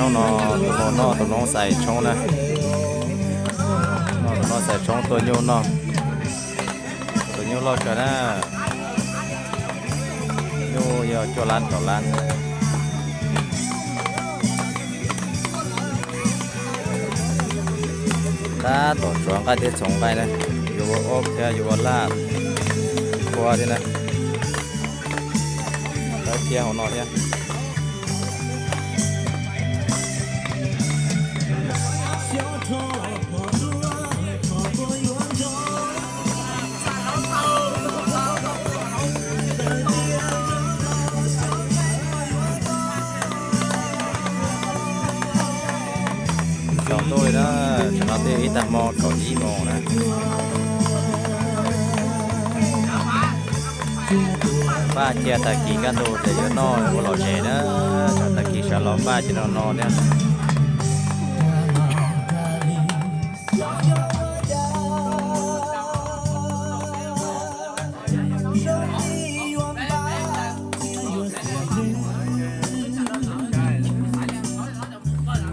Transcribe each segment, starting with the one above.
Hnub no tus hluas noj tus hluas xais tshoob na. Noj tus hluas xais tshoob tua nyuj noj. Tus nyuj loj kawg na. Nyuj yog cuaj lab kaum lab. Tab tom tsuav nqaij thiab txhoov nqaij na. Yuav ua ob thiab yuav ua laj kua thiab na. Lawv thiab hauv no thiab. Tsaus ntuj li na, tam no twb ib tag hmo kaum ib moos na. Npaj cia tag kis kaj ntug ces yuav noj ua lom zem na, tsam tag kis sawv los npaj cia no no thiab.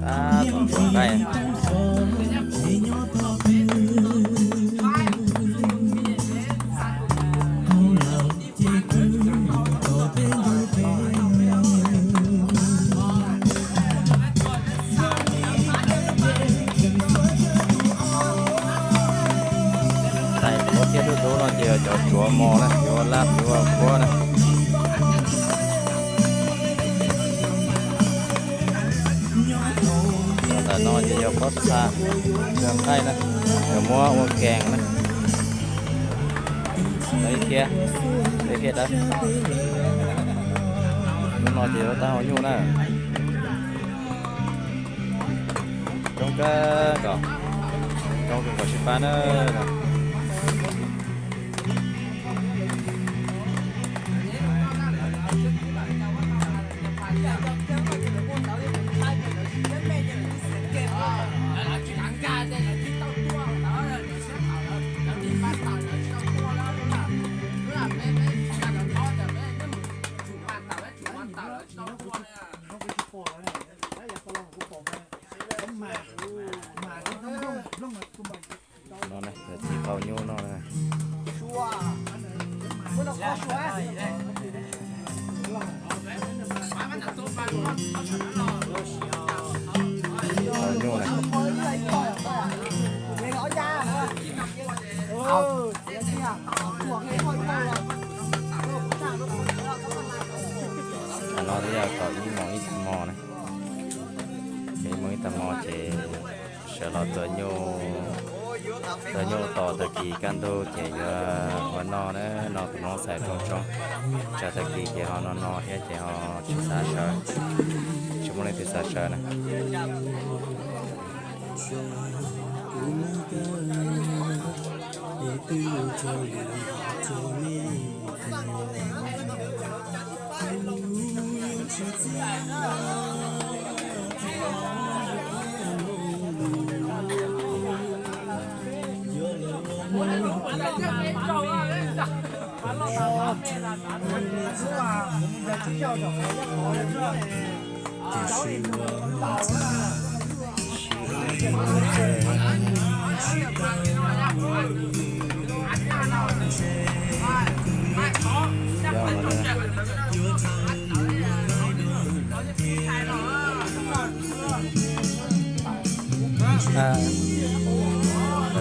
Tab tom tsuav nqaij. Tais kuab thiab dub dub no ces yog cov tsuav mos na, yuav laj yuav kuab na. Tam no ces yog pob txha, yog nqaij na, yog muab ua kees na. Ib kiag, ib kiag dawb. Hnub no ces yuav tab hau nyuj na. Coob kawg nkaus, coob kawg nkaus sib pab na. No na, yog txiv qau nyuj no na. Nyuj na. Tam no yog kaum ib moos ib tag hmo na. Kaum ib moos ib tag hmo ces sawv los tua nyuj, tua nyuj tos tag kis kaj ntug ces yuav ua noj na, noj tus noob xais tshoob tshoob. Tsam tag kis ces ho no no thiab ces ho tsis xav sawv, tsis muaj leej twg xav sawv na.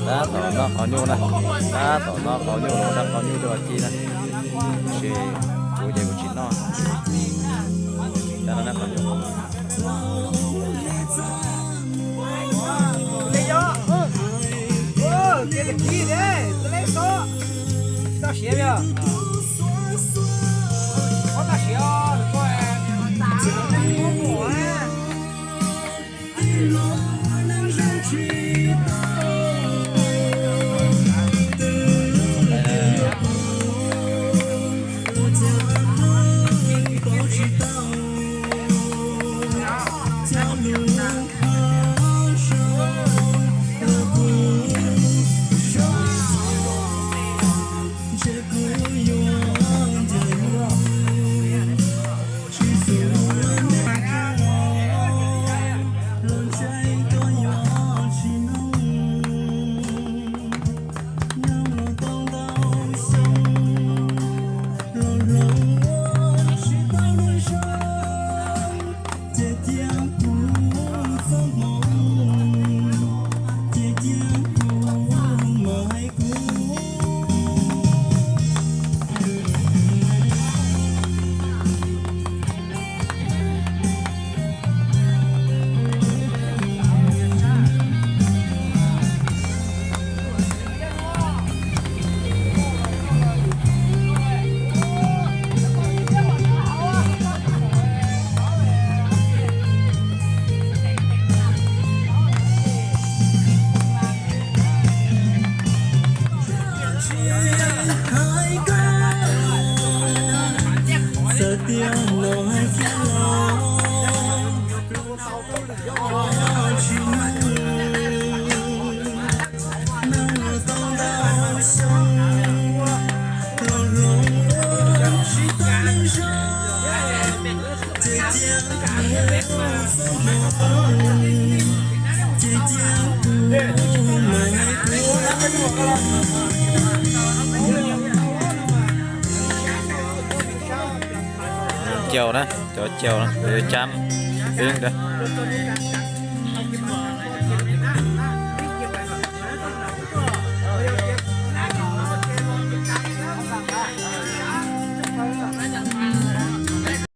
Tab tom noj qhov nyuj na, tab tom noj qhov nyuj, noj qhov nyuj dua ci na, tab sis kuv ces kuv tsis noj. Tab tom noj qhov nyuj. Cau na, cov cau na, cov cam, ib ntawd.